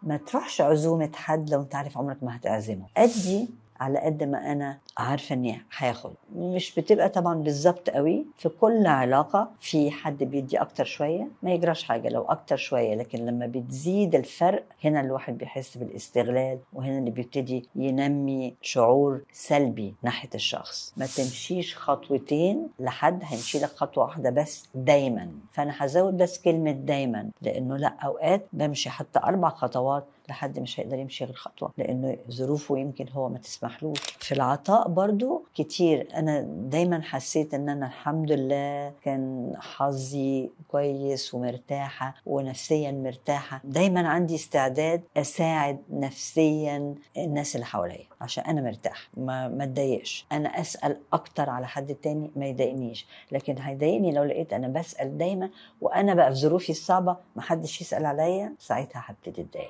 ما تروحش عزومة حد لو انت عارف عمرك ما هتعزمه. ادي على قد ما انا عارفه اني هاخد، مش بتبقى طبعا بالظبط قوي في كل علاقة، في حد بيدي اكتر شوية ما يجراش حاجة لو اكتر شوية، لكن لما بتزيد الفرق هنا الواحد بيحس بالاستغلال، وهنا اللي بيبتدي ينمي شعور سلبي ناحية الشخص. ما تمشيش خطوتين لحد هيمشي لك خطوة واحدة بس دايما. فانا هزود بس كلمة دايما، لانه لا، اوقات بمشي حتى 4 خطوات لحد مش هيقدر يمشي غير خطوة، لانه ظروفه يمكن هو ما تسمحلوش. في العطاء برضو كتير، انا دايما حسيت ان انا الحمد لله كان حظي كويس ومرتاحه ونفسيا مرتاحة، دايما عندي استعداد اساعد نفسيا الناس اللي حواليا عشان انا مرتاحة، ما اتضايقش. انا اسال اكتر على حد تاني ما يضايقنيش، لكن هيضايقني لو لقيت انا بسال دايما وانا بقى في ظروفي الصعبة ما حدش يسال عليا، ساعتها هبتدي اتضايق.